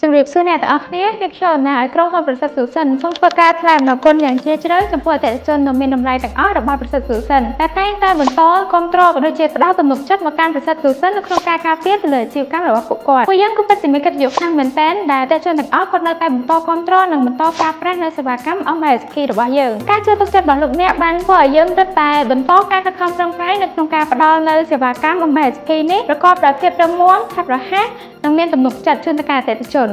ជំរាបសួរអ្នកទាំងអស់គ្នាខ្ញុំខ្ញុំតំណាងឲ្យក្រុមហ៊ុនប្រសិទ្ធ Solution សូមធ្វើការថ្លែងអំណរគុណយ៉ាងជ្រាលជ្រៅចំពោះអតិថិជនដ៏មានតម្លៃទាំងអស់របស់ប្រសិទ្ធ Solution ដែលតែងតែបន្តគាំទ្រក៏ដូចជាផ្ដល់ទំនុកចិត្តមកកាន់ប្រសិទ្ធ Solution នៅក្នុងការការពារទៅលើអាជីវកម្មរបស់ពួកគាត់ពួកយើងក៏ពិតជាមានកិត្តិយសខ្លាំងមែនទែនដែលអតិថិជនទាំងអស់គាត់នៅតែបន្តគាំទ្រនិងបន្តប្រើប្រាស់នៅសេវាកម្ម MSP របស់យើងការជឿទុកចិត្តរបស់លោកអ្នកបានធ្វើឲ្យយើងរឹតតែបន្តការខិតខំប្រឹងប្រែងនៅក្នុងការផ្ដល់នៅសេវាកម្ម MSP នេះប្រកបដោយភាពរឹងមាំឆាប់រហ័សនិងមានទំនុកចិត្តជូនទៅកាន់អតិថិជន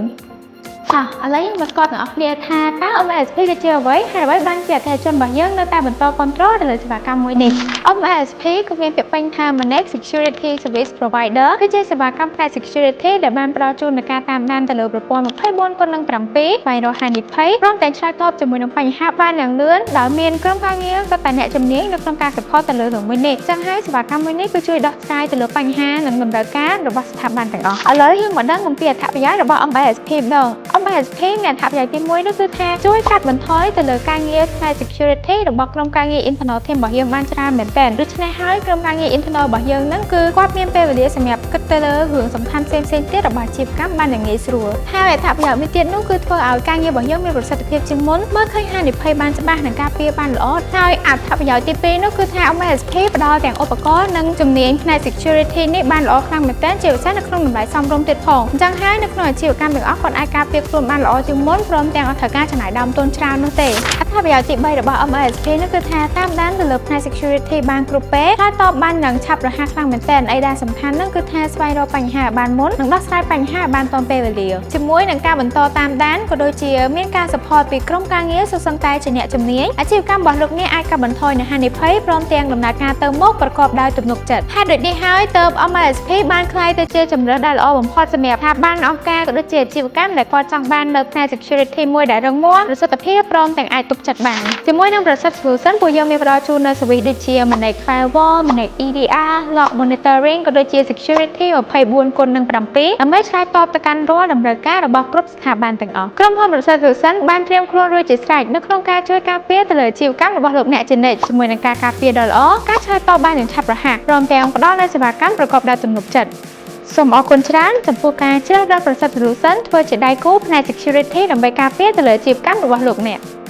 ចាឥឡូវយើងមកស្គាល់ទាំងអស់គ្នាថាតើ MSP គឺជាអ្វីហើយអ្វីបានជាអតិថិជនរបស់យើងនៅតែបន្តគ្រប់គ្រងទៅលើសេវាកម្មមួយនេះ MSP គឺមានពាក្យពេញថា Managed Security Service Provider គឺជាសេវាកម្មផ្នែក Security ដែលបានផ្ដល់ជូននូវការតាមដានទៅលើប្រព័ន្ធ24គុណនឹង7ស្វែងរកហានិភ័យព្រមទាំងឆ្លើយតបជាមួយនឹងបញ្ហាបានយ៉ាងលឿនដោយមានក្រុមការងារសុទ្ធតែអ្នកជំនាញនៅក្នុងការ support ទៅលើរឿងមួយនេះចឹងហើយសេវាកម្មមួយនេះគឺជួយដោះស្រាយទៅលើបញ្ហានិងតម្រូវការរបស់ស្ថាប័នទាំងអស់ឥឡូវយើងមកដឹងអំពីអត្ថប្រយោជន៍របស់ MSP ម្ដង MSP មានអត្ថប្រយោជន៍ទី1នោះគឺថាជួយកាត់បន្ថយទៅលើការងារផ្នែក security របស់ក្រុមការងារ internal team របស់យើងបានច្រើនមែនទែនដូច្នេះហើយក្រុមការងារ internal របស់យើងហ្នឹងគឺគាត់មានពេលវេលាសម្រាប់គិតទៅលើរឿងសំខាន់ផ្សេងៗទៀតរបស់អាជីវកម្មបានយ៉ាងងាយស្រួលហើយអត្ថប្រយោជន៍មួយទៀតនោះគឺធ្វើឲ្យការងាររបស់យើងមានប្រសិទ្ធភាពជាងមុនមើលឃើញហានិភ័យបានច្បាស់និងការពារបានល្អហើយអត្ថប្រយោជន៍ទី2នោះគឺថា MSP ផ្ដល់ទាំងឧបករណ៍និងជំនាញផ្នែក security នេះបានល្អខ្លាំងមែនទែនជាពិសេសនៅក្នុងតម្លៃសមរម្យទៀតផងអញ្ចឹងហើយនៅក្នុងអាជីវកម្មទាំងអស់គាត់អាចការពារខ្លួនបានល្អជាងមុនព្រមទាំងអត់ត្រូវការចំណាយដើមទុនច្រើននោះទេអត្ថប្រយោជន៍ទី3របស់ MSP នោះគឺថាតាមដានទៅលើផ្នែក security បានគ្រប់ពេលហើយតបបានយ៉ាងឆាប់រហ័សខ្លាំងមែនទែនអីដែលសំខាន់នោះគឺថាស្វែងរកបញ្ហាឲ្យបានមុននិងដោះស្រាយបញ្ហាឲ្យបានទាន់ពេលវេលាជាមួយនឹងការបន្តតាមដានក៏ដូចជាមានការ support ពីក្រុមការងារសុទ្ធសឹងតែជាអ្នកជំនាញអាជីវកម្មរបស់លោកអ្នកអាចកាត់បន្ថយនូវហានិភ័យព្រមទាំងដំណើរការទៅមុខប្រកបដោយទំនុកចិត្តហេតុដូចនេះហើយទើប MSP បានក្លាយទៅជាជម្រើសដែលល្អបំផុតសម្រាប់ស្ថាប័នអង្គការក៏ដូចជាអាជីវកម្មដែលគាត់ចង់បាននៅផ្នែក security មួយដែលរឹងមាំប្រសិទ្ធភាពព្រមទាំងអាចទុកចិត្តបានជាមួយនឹងប្រសិទ្ធ solution ពួកយើងមានផ្ដល់ជូននៅ service ដូចជា Manage Firewall, Manage EDR, Log Monitoring ក៏ដូចជា Security 24គុណនឹង7ដើម្បីឆ្លើយតបទៅកាន់រាល់តម្រូវការរបស់គ្រប់ស្ថាប័នទាំងអស់ក្រុមហ៊ុនប្រសិទ្ធ solution បានត្រៀមខ្លួនរួចជាស្រេចនៅក្នុងការជួយការពារទៅលើអាជីវកម្មរបស់លោកអ្នកជានិច្ចជាមួយនឹងការការពារដ៏ល្អការឆ្លើយតបបានយ៉ាងឆាប់រហ័សព្រមទាំងផ្ដល់នូវសេវាកម្មប្រកបដោយទំនុកចិត្តសូមអរគុណច្រើនចំពោះការជ្រើសរើសប្រសិទ្ធ Solution ធ្វើជាដៃគូផ្នែក Security ដើម្បីការពារទៅលើអាជីវកម្មរបស់លោកអ្នក។